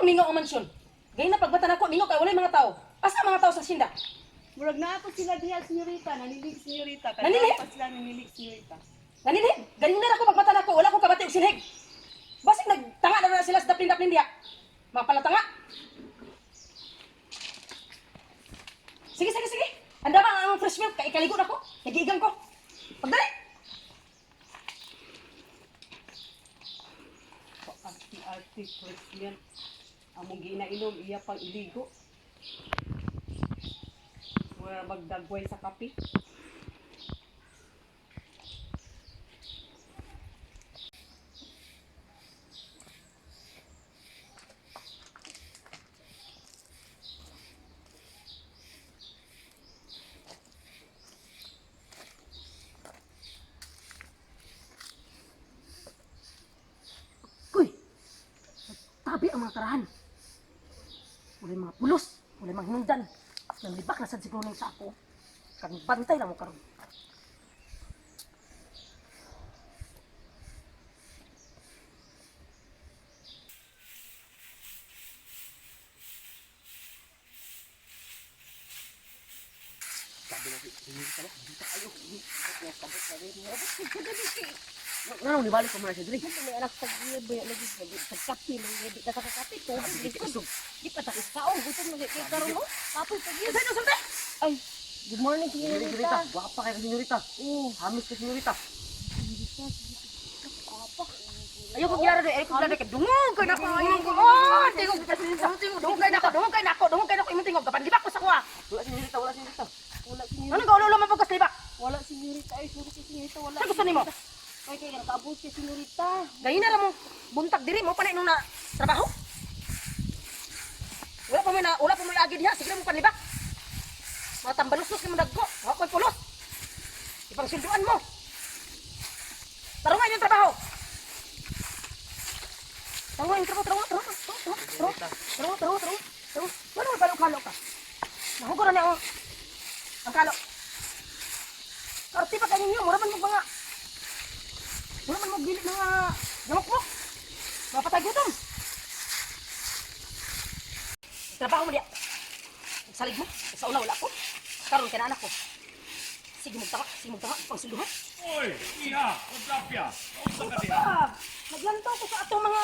mingaw ang mansyon? Gayun na pagbata nako, mingaw kay walay mga tao. Asa ang mga tao sa sinda? Murag naa po sila diha, senyorita. Nanilig, senyorita. Nanilig? Pa sila nanilig, senyorita. Naninhig! Galing na ako pagbata nako, wala akong kabati og sinhig. Basig nagtanga na na sila sa daplin-daplin diha. Mga palatanga. Sige, sige, sige. Anda ba ang fresh milk? Kay ikaligo na ko. Nagiigang ko. Pagdali! Arti-arti, fresh milk. Among ginainom, iya pang iligo. Mura magdagway sa kape. Uy! Tabi ang mga karahan. Walay mga pulos, walay mga hinungdan. Nanglibak na sad siguro ning sa ako. Kang bantay lang mo karon. Ngano ni balik pa man siya diri. May anak sa giyeb, lagi lagi sa kape, lagi di ka sa kape, tubig, di pa di pa ta kaon, gutom lagi kay karon mo. Kapoy pa gyud. Sino sulti? Ay, good morning, Senyorita, senyorita. gwapa kay ka senyorita. Oo, Hamis ka senyorita. Ayaw ko gyara ayaw ko gyara kay dungog kay nako imong oh, tingog tingog dungog kay nako, dungog kay nako, dungog kay nako imong tingog kapan libak ko sa kuha. Wala senyorita, wala senyorita. Wala senyorita. Ano ga ulo man pagkas libak? Wala senyorita, ay sorry kay senyorita, wala. Sa gusto nimo? Ay kay nakaabot kay senyorita. Gayon na ra mo buntag diri mo panay nung na trabaho. Wala pa mo na, wala pa mo agi diha, sige mo panlibak. Mga tambalusos ni mo dagko, wa ko'y pulos. Ipangsilduan mo. Tarungan yung trabaho. Tarungan yung trabaho, tarungan, tarungan, tarungan, tarungan, tarungan, tarungan, tarungan, tarungan. Wala mo kalo ka. Nahugo na niya ang kalo. Karti pa kayo ninyo, mura man mo mga wala man mo gilid mga namukmok. Mapatay gutom. Trabaho mo diya. Salig mo. Sa una wala ko. Karon kay na anak ko. Sige mo tanga, pangsulduhan. Oy, iha, kontrapya. Unsa ka diha? Ah, naglantaw ko sa atong mga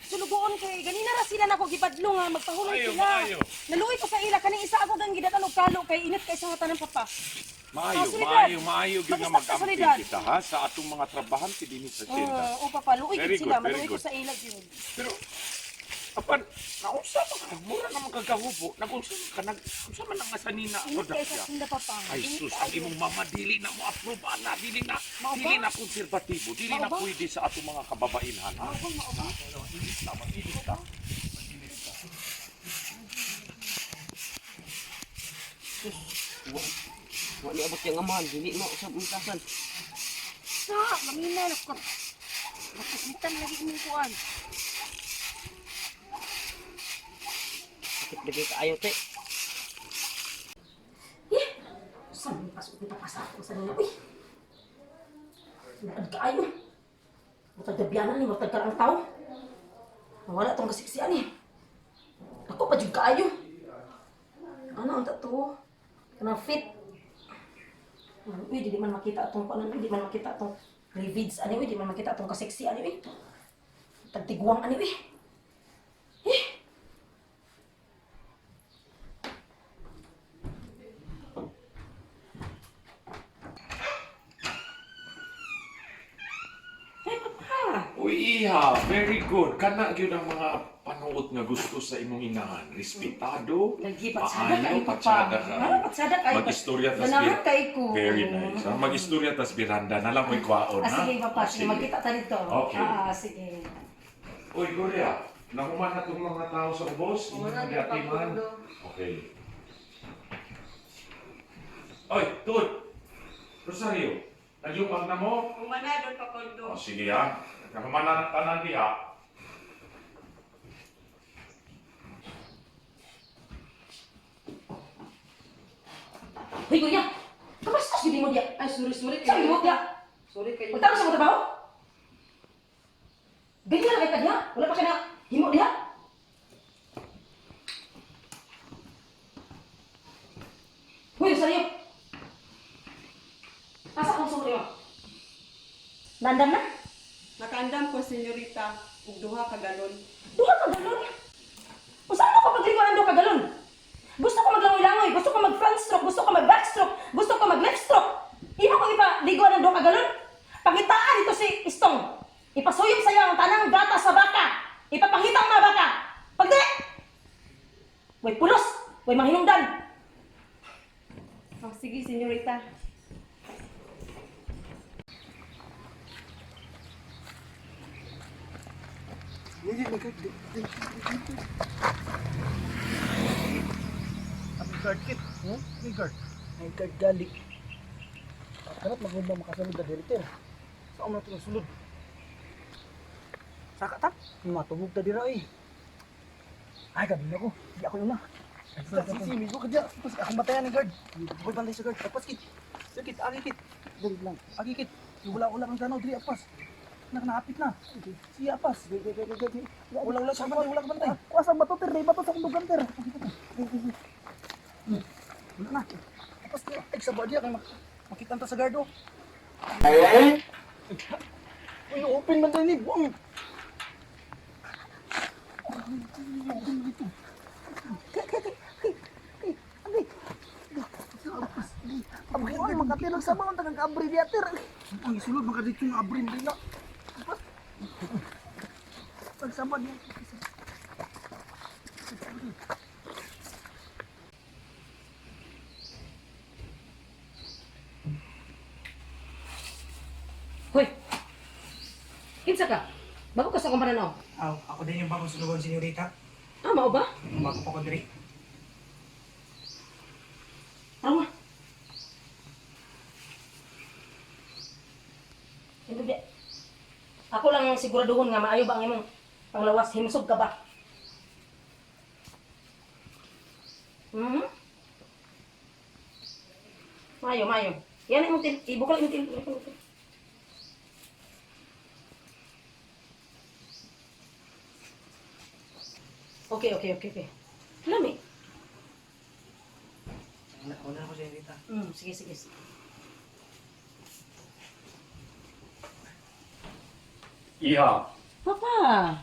sulugoon kay ganina ra sila nako gibadlo nga magpahulay Ayo, sila. maayo. Naluoy ko sa ila kaning isa ako gang gidatan og kalo kay init kay sa tanan papa. Maayo, Ah, Soledad. maayo, maayo gyud nga Mag-stop ka, mag-amping Soledad. kita ha sa atong mga trabahante dinhi sa siyenda. Oo, oh, papa, luoy Very gid sila, good, very maluoy ko good. sa ila gyud. Pero apan naunsa man ka mura naman kagahubo, nagunsa man ka nag unsa man ang asanina Init kay sa kontrapya. sinda papa. Ay Init sus, ang kaayo. imong mama dili na mo approve ana, dili na, Mao ba? dili na konserbatibo, dili na Mao ba? pwede sa atong mga kababainhan ha. Mao ba, mao ba? Mag-init ta, mag-init ta. Mag-init ta. Wa ni abot yang amahan, dili mo usab untasan. Sa, mangina na ko. Nakasitan lagi imong kuan. Sakit lagi kaayo te. Eh, saan may pasok nito pa sa ako sa nila? Uy! Lakad kaayo. Matag gabianan ni, matag ang tao. Nawala tong kasiksian eh. Ako pa jud kaayo. Ano ang tato? Kanang fit. Uy, di man makita atong kuan, di man makita atong revids ani uy, di man makita atong kasiksi ani uy. Tagtiguang ani uy. Eh. Hey, papa. Uy, iha, very good. Kana gyud ang mga panuot nga gusto sa imong inahan. Respetado, Lagi, patsada maayo, kayo, papa. patsada ka. Ah, patsada kayo. Mag-istorya tas Ganahan kay ko. Very nice. Ha? Mag-istorya tas biranda. Nalang mo'y kwaon, Ah, ha? sige, papa. Sige, magkita ta dito. Okay. Ah, sige. Uy, Gloria, nahuman na itong mga tao sa ubos. Inyong giatiman. Okay. Oy, Tut! Rosario, nagyupag na mo? Umana doon pa kondo. O, sige ha. Nahuman na ng tanan diha. Hoy, Gloria! Kamastas yun mo diya. Ay, sorry, sorry. Sabi mo diya. Sorry kayo. Magtaro sa mga trabaho? Ganyan lang kay ka diha. Wala pa ka na himo diha. Nandam na? Nakaandam ko, senyorita, og duha ka galon. Duha ka galon? Kung saan ako pagligo ng duha ka galon? Gusto ko maglangoy-langoy, gusto ko mag front stroke, gusto ko mag back stroke, gusto ko mag left stroke. Imo ko ipaligo ng duha ka galon? Pangitaan ito si Istong. Ipasuyop sa iyo ang tanang gata sa baka. Ipapangita ang mga baka. Pagdali! Way pulos, way manghinungdan. Oh, sige, senyorita. Ang guard kit. May guard. May guard gali. Karat magumba makasulod na diri ter. Saan mo na ito sulod? Saka ta? Matubog ta dira eh. Ay, gabi na ko. Di ako yun na. Sige, migo ka dyan. Tapos akong batayan ni guard. Ako'y bantay sa guard. Tapos kit. Sakit, agi kit. Dali lang. Agi kit. Wala wala kang tanaw diri apas. Nak naapit na. Sige apas. Wala wala sa bantay, wala ka bantay. Kuasa bato ter, bato sa kong ter. Wala na. Tapos na, ay sa badya kay makita ta sa gardo. Uy, open man din ni buang. Abri oy, makatilog sa mga tagang abri diya ter. Ang isulod maka dito nga abrin din na. Pagsama niya. Hoy! Kinsa ka? Bago ka sa akong pananaw. Aw, ako din yung bagong sulugon, senyorita. Ah, mao ba? Bago pa ko diri. Tama. Hindi. Ako lang ang siguraduhon nga maayo ba ang imong panglawas, himsog ka ba? Maayo, maayo. Yan ang imong til, ibukal imong til. Ibukal imong til. Okay. Lami. Una na ako, senyorita. Sige, sige. Sige. Iha. Papa!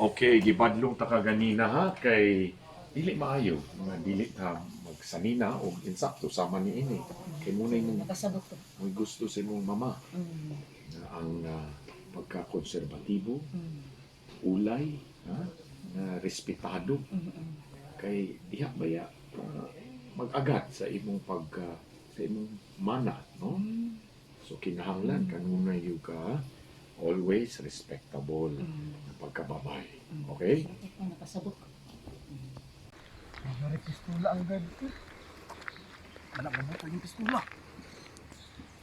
Okay, gibadlong ta ka ganina ha kay dili maayo nga dili ta magsanina og insakto sama ni ini. Kay muna imong Nakasabot to. may gusto sa imong mama na ang pagkakonserbatibo, ulay, ha, na respetado. Kay diha baya mag-agat sa imong sa imong mana, no? So kinahanglan kanunay gyud ka always respectable na pagkababay. Okay? Ay, nakasabot. May pistula ang guard kit. Wala ka buto yung pistula.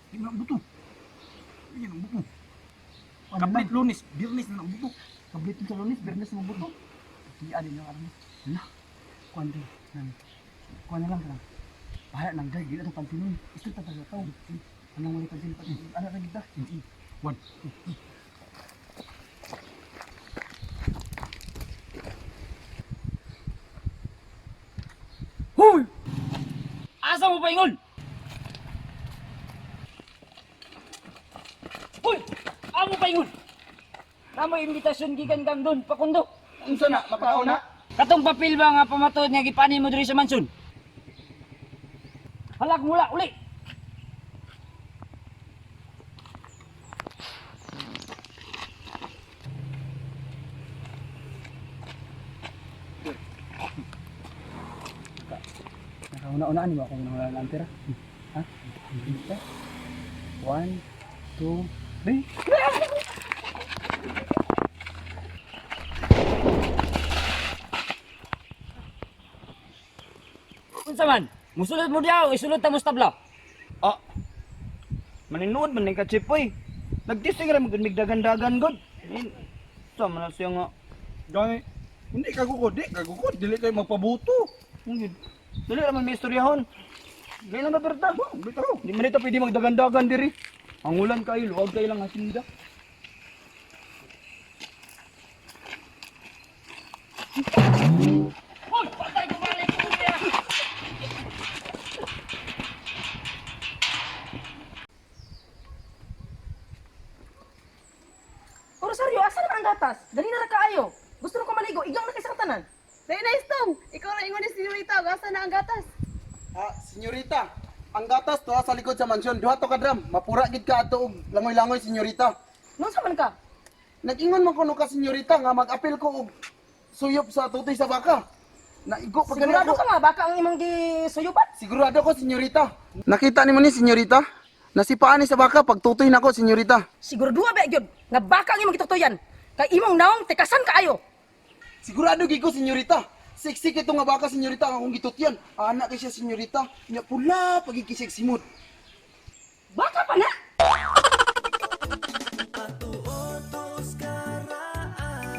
Di na ang buto. Yan ang buto. Kablit Lunes, Biyernes na ang buto. Kablit sa Lunes, Biyernes mo buto. Di ani yung army. Hala. Kuan din. Kuan na lang lang. Bahala nang guard, di na to pansinin. Isto ta tayo tao. Anong wala pansin pa? Ano ra gid One, two, three. Huy! Asa mo paingon? Huy! Amo paingon? Namo imbitasyon gikan kang doon, pakundo. Unsa na? Mapao na? Katong papel ba nga pamatod nga gipanin mo diri sa mansion? Halak mula uli. Nakauna-unaan mo akong nawala ang pera. Ha? One, two, three. Unsa man? Musulod mo diha o isulod ta mo sa tabla. Ah. Maninuod man ni ka chip oy. Nagtising ra magud dagan-dagan god. Sa man na siya nga. Gani. Hindi ka gukod, di ka gukod, dili kayo magpabuto. Hindi. Dili ra man may istoryahon. Gay lang na perta. Bitaw. Di man ito pwede magdagan-dagan diri. Ang ulan kayo, luwag kayo lang hasinda. Hoy, patay ko balik ko niya. Rosario, asa naman ang gatas? Dali na ra kaayo. Gusto na ko maligo, igang na kay sa tanan. Dai na istong, ikaw ra ingon ni senyorita, ug asa na ang gatas? Ah, senyorita, ang gatas tuwa sa likod sa mansyon, duha to ka drum. Mapura gid ka ato og langoy-langoy, senyorita. Noon sa man ka? Nag-ingon man kuno ka, senyorita, nga mag-apil ko og suyop sa tutoy sa baka. Naigo pa gani Sigurado ako. ka nga baka ang imong gisuyupan? Sigurado ko, senyorita. Nakita nimo ni senyorita? Nasipaan ni sa baka pagtutoy nako, senyorita. Sigurado ba gyud nga baka ang imong gitutuyan? Kay imong naong tikasan kaayo. Sigurado gid ko, senyorita. Siksik ito nga baka, senyorita, ang akong gitutyan. Anak kay siya, senyorita. Nya pula pagikisig simot. Baka pa na.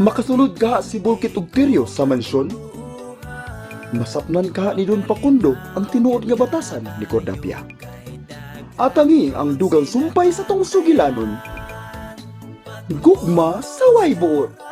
Makasulod ka si Bulkit og Tiryo sa mansyon. Masapnan ka ni Don Pakundo ang tinuod nga batasan ni Cordapia. Atangi ang dugang sumpay sa tong sugilanon. Gugma sa waybuot.